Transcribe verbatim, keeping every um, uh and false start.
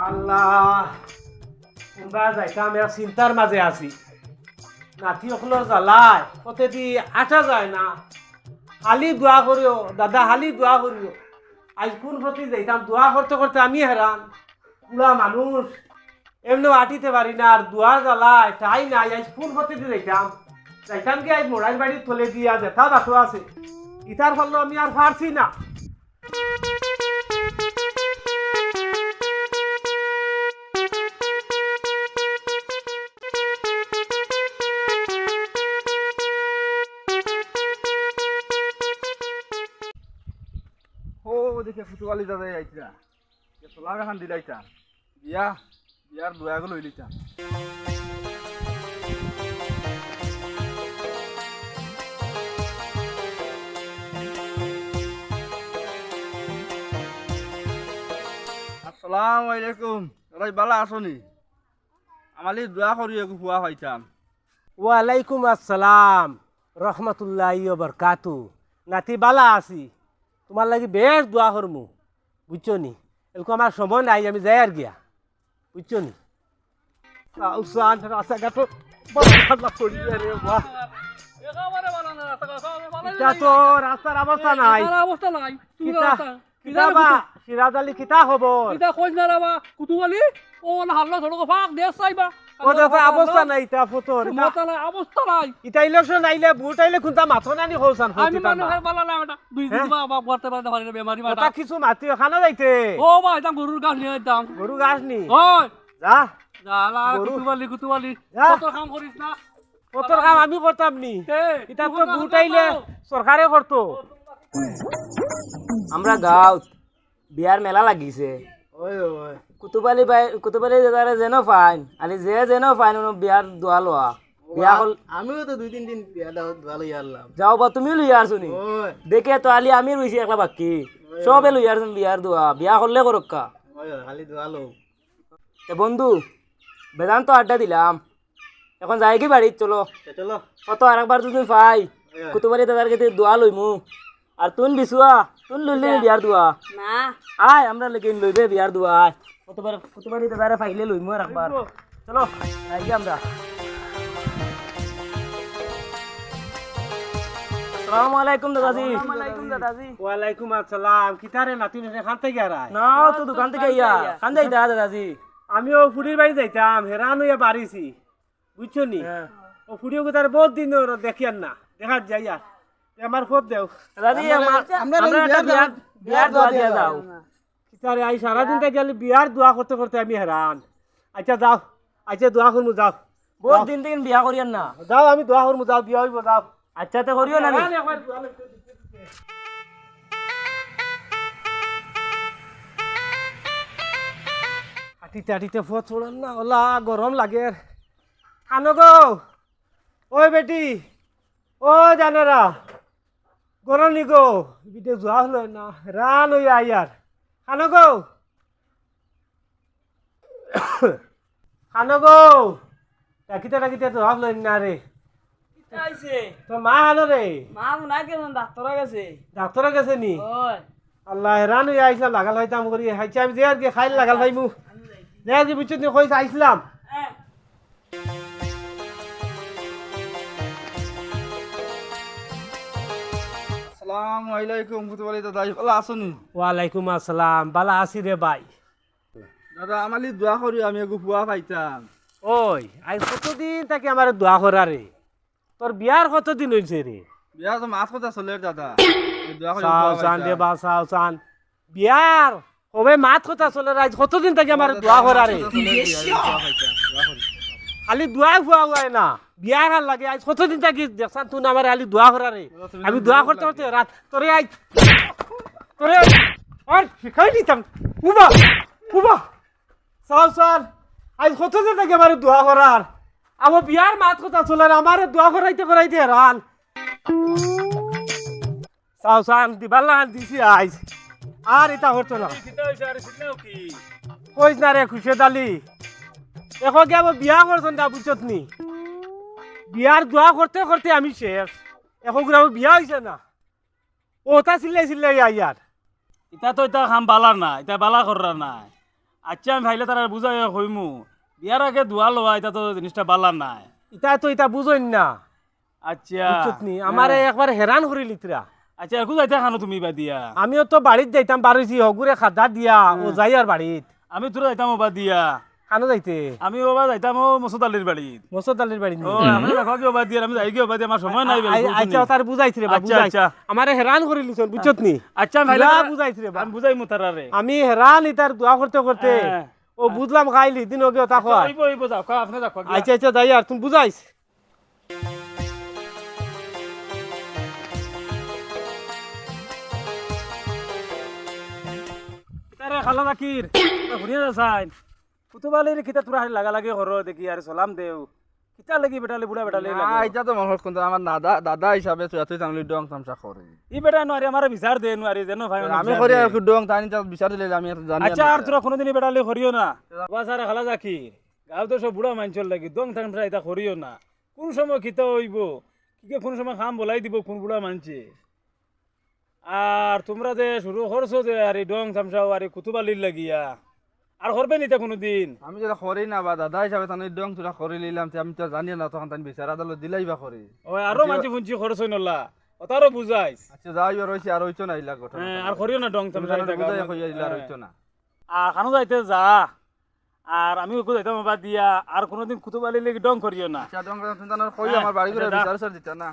আল্লাহ, কুনবা যাইতাম, এক চিন্তার মাঝে আছি। নাতি অকলর জ্বালায় পথেদি আটা যায় না। খালি দোয়া করিও দাদা, খালি দোয়া করিও। আইজ কুন পথে যাইতাম, দোয়া করতে করতে আমি হেরান। বুড়া মানুষ, এমনেও আটিতে পারি না, আর দোয়ার জ্বালায় ঠাই নাই। আইজ কুন পথেদি যাইতাম, যাইতাম কি আইজ মড়াইর বাড়ির তলে দিয়া যেতা বাটু আছে, ইতার ফাল্লো আমি আর পারছি না। ও, দেখি কুতুব আলী দাদা আইতরা। এ তোলা গাহান দিলাইতা। বিয়া, বিয়ার দোয়াগু লইলিতা। আসসালামু আলাইকুম। ভাই, বালা আছো নি? আমালি দোয়া করি, এগু ফুয়া পাইতাম। ওয়ালাইকুম আসসালাম রহমতুল্লাহি ওয়া বারাকাতু। নাতি, বালা আছি, তুমার লাগি বেশ দোয়া করমু, বুঝছো নি? এলকু আমার সময় নাই, আমি যাইয়ার গিয়া, বুঝছো নি? চাও চান, রাস্তাঘাটো বালা খারাপ করিয়া রে বা। একেবারে বালা না, রাস্তাঘাট, একেবারে বালা ইটা নাই। তো রাস্তার অবস্থা নাই। এটার অবস্থা নাই। তুই কিতা, রাস্তা, কিতা কিতা বা, রে কুতু-, সিরাজ আলী, কিতা খবর? কিতা কইস না রে বা, কুতুব আলী, ও না হাল্লা ধরো ফাঁক দেশ চাইবা। ও দাদা, অবস্থা নাই, ইটা ফতর, ইটা। মতা নাই, অবস্থা নাই। ইটা ইলেকশন আইলে, ভোট আইলে কুনতা মাথো নানি কওছান, আমি ফতি মানুষ পান্ডা। আর বালা না বেটা, দুই দিন হ্যাঁ? বা, বা, করতে পারে না, পারি না, বেমারি ওটা বেটা। কিছু মাতি ওখানে যাইতে। ও ভাই, দাম গরুর ঘাস নিয়া আইতাম। গরু ঘাস নি? ওই। যা। যা, লা, গরু। কুতুব আলী, কুতুব আলী। যা। কত কাম করিস না। কত কাম আমি করতাম নি। এ, ইটা তো তুই ভোট আইলে করতাম। সরকারে করতো। আমরা গাঁওত বিয়ার মেলা লাগিছে। ওই, ওই। কুতুব আলী ভাই, কুতুব আলী দাদারে যেন পাইন, আলি যে যেন পাইন, ওনো বিয়ার দোয়া লওয়া। বিয়া ও, হল। আমিও তো দুই তিন দিন বিয়া দোয়া, দোয়া লইয়া আনলাম। যাও বা, তুমিও লইয়া আসো নি? ওই। দেখে তো আলি আমি রইছি একলা বাকি। ওই, সবে ওই। লইয়া আসুন বিয়ার দোয়া, বিয়া করলে করক্কা। ওই, ওই, খালি দোয়া লও। তে বন্ধু, বেদান্ত আড্ডা দিলাম, এখন যাই কি বাড়িত, চলো। তে চলো। কত আরেকবার যদি পাই, হ্যাঁ। কুতুব আলী দাদার কাছে দোয়া লইমু। আর তুই বিছুয়া, তুই লইলে নি বিয়ার দোয়া? না। আয়, আমরা লেকিন লইবে বিয়ার দোয়া, আয়। কুতুব আলী, কুতুব আলী দাদারে পাইলে লইমু আরেকবার। চলো, যাই কি আমরা। আসসালামু আলাইকুম দাদাজি। আসসালামু আলাইকুম দাদাজি। ওয়ালাইকুম আসসালাম। কিতারে নাতিন, এখান থেকে আর আয়? না, ও তো দোকান থেকে আইয়া। খান যাই দা দাদাজি। আমিও ফুড়ির বাড়ি যাইতাম, হেরান অইয়া বাড়িছি। বুঝছো নি? হ্যাঁ। ও ফুড়িও কোথায় বহুত দিন ওরা দেখিয়ার না, দেখার যাইয়ার। এ আমার ফোন দেও। দাদি, আমরা, আমার, আমরা আমরা একটা বিয়ার, বিয়ার, বিয়ার দোয়া দিয়া যাও। কিতারে, আই সারাদিন থাকি খালি বিয়ার দোয়া করতে করতে আমি হেরান। আচ্ছা যাও, আচ্ছা দোয়া করমু, যাও। বহুত দিন থেকে বিয়া করিয়ার না। যাও, আমি দোয়া করমু, যাও, বিয়া হইব, যাও। আচ্ছা, তে করিও না নি? হাঁটিতে হাঁটিতে ফোন ছড়ার না, ওলা গরম লাগের। খানো গো, ওই বেটি, ও জানেরা, গরম নি গো, বিটে জুয়া হলো না, রান ওই আইয়ার। খানো গো, খানো গো, ডাকিতে ডাকিতে তো ভাবলো না রে। কিতা আইছে? তোর মা আনো রে। মা মনে হয় গেছেন, ডাক্তারও গেছে। ডাক্তারও গেছে নি? ওই। আল্লাহ, হেরান হইয়া আইসলাম, লাগাল পাইতাম করি। হাইছে আমি যে আর কি খাইল লাগাল পাইমু। যে আর কি বুঝছো নি, কইস আইসলাম। হ্যাঁ। আসসালামু আলাইকুম, কুতুব আলী দাদা, ভালা আছো নি? ওয়ালাইকুম আসসালাম, ভালা আছি রে ভাই। দাদা, আমালি দোয়া করি, আমি এগু ফুয়া পাইতাম। ওই, আই কতদিন থাকি আমারে দোয়া করা রে? তোর বিয়ার কতদিন হইছে রে? বিয়ার তো মাত কথা চলের দাদা। এই দোয়া করি চাও ফুয়া চান রে পাইতাম। বা, চাও চান। বিয়ার কবে মাত কথা চলের, আইজ কতদিন থাকি আমারে মাত দোয়া কথা করা রে? চলের, বিয়ার দোয়া পাইতাম, দোয়া করি। খালি দোয়াই ফুয়া হয় না, বিয়ার আর লাগে। আইজ কতদিন থাকি দেখছান তুই আমারে খালি দোয়া করা রে? আমি দোয়া করতে করতে রাত তোরে আইজ, তোরে আইজ আর শিখাই দিতাম। উবা, উবা। চাও চান, আইজ কতদিন থাকি আমারে দোয়া করার? আমার বিয়ার মাত কথা চলের, আমারে দোয়া করাইতে করাইতে হেরান। চাও চান, দিবার লাগান দিছি আইজ। আর ইতা করতো না। কিতা হইছে? আরে, শুনলেও কি? কইস না রে, খুরশেদ আলী। এখন কি আমার বিয়া করছন না, বুঝছত নি? বিয়ার দোয়া করতে করতে আমি শেষ। এখন করে আমার বিয়া হইছে না। ও, তা চিল্লাই চিল্লাই আইয়ার। ইতা তো ইতা কাম বালার না, ইতা বালা কররা না। আচ্ছা, আমি ফাইলে তারারে বুঝাইয়া কইমু। বিয়ার আগে দোয়া লওয়া, ইতা তো জিনিসটা বালা নায়। ইতা তো ইতা বুঝইন না। আচ্ছা। বুঝছত নি? হ্যাঁ। আমারে একবার হেরান করিলিতরা। আচ্ছা, এরকু যাইতা কানো তুমি বাদ দিয়া? আমিও তো বাড়িত যাইতাম, বারইছি হগুরে খাদা দিয়া, ও হ্যাঁ। যাই আর বাড়িত। আমি তোরা যাইতাম ওবা দিয়া। কানো যাইতে? আমি ওবা যাইতাম ও মসুদ আলীর বাড়িত। মসুদ আলীর বাড়িত নি? ও, আমি রাখো কি ওবা দিয়া, আমি যাই কি ওবা দিয়া, আমার সময় নাই আ-, বেলা, আ-, বুঝছো আচ্ছা, নি? তার বুঝাইছ রে বা, আচ্ছা, বুঝাইছ। আচ্ছা। আমারে হেরান করিলিছন, বুঝছত নি? আচ্ছা, আমি ফাইলে তুরা তারা-, বুঝাইছ রে বা। আমি বুঝাইমু তারারে। আমি হেরান ইতার দোয়া করতে করতে। হ্যাঁ। ও বুঝলাম খাইলি, দিন ওকে ওটা আচ্ছা, কয়। অইবো, অইবো, যাও, কয়, আপনি যাও, কয়, আচ্ছা, আচ্ছা, যাই আর, তুমি বুঝাইছ। কিতারে খালা জাকির, ঘুরিয়া যাচ্ছাইন। কুতুব আলীর কিতা তোরা হারি লাগালাগি করো, দেখি আর সালাম দেও। কিতা লাগি বেটালে, বুড়া বেটালে না, লাগো? ইটা তো মনে হয় কোনটা আমার দাদা, দাদা হিসাবে তুই, তুই তাহলে ডং তামশা করে। ই বেটা নুয়ারি, আমারে বিচার দে নুয়ারি, যেন ভাই আমি করি আর কি ডং, তাই নিতে বিচার দিলে আমি আর জানি আচ্ছা, না। আর তোরা কোনোদিন ই বেটালে করিও না। বাস আর খালা জাকির, গাঁও তো সব বুড়া মানষর লাগি, ডং তামশা ইতা করিও না। কোন সময় কিতা অইবো, কিকে কোন সময় কাম বলাই দিবো, কোন বুড়া মানষে। আর তোমরা যে শুরু করছো যে আর এই ডং তামশাও আর এই কুতুব আলীর লাগিয়া, আর করবে নি তা কোনোদিন? আমি যেটা করি না বা দাদা হিসাবে তাহলে ডং তোরা করি নিলাম, তে আমি তো জানি না, তখন তাই বিচার আদালত দিলাই বা করি। ও, আরো আচ্ছা। মানষি ফুনছি খরচ হইনলা, ও তারও বুঝাইছ। আচ্ছা, যাই বা রইছে, আর হইতো না ইলা ঘটনা। হ্যাঁ, আর করিও না ডং তুমি তামশা তাহলে ইটা বুঝাই গাঁও। কইয়া দিলে আর হ্যাঁ। হইতো না। আর খানো যাইতে যা, আর আমি ওকে যাইতাম বাদ দিয়া, আর কোনোদিন কুতুব আলীর লাগি ডং করিও না। আচ্ছা, ডং করে তুমি তাহলে কই হ্যাঁ, আমার বাড়ি ঘুরে আচ্ছা, যা। বিচার সার দিতা না।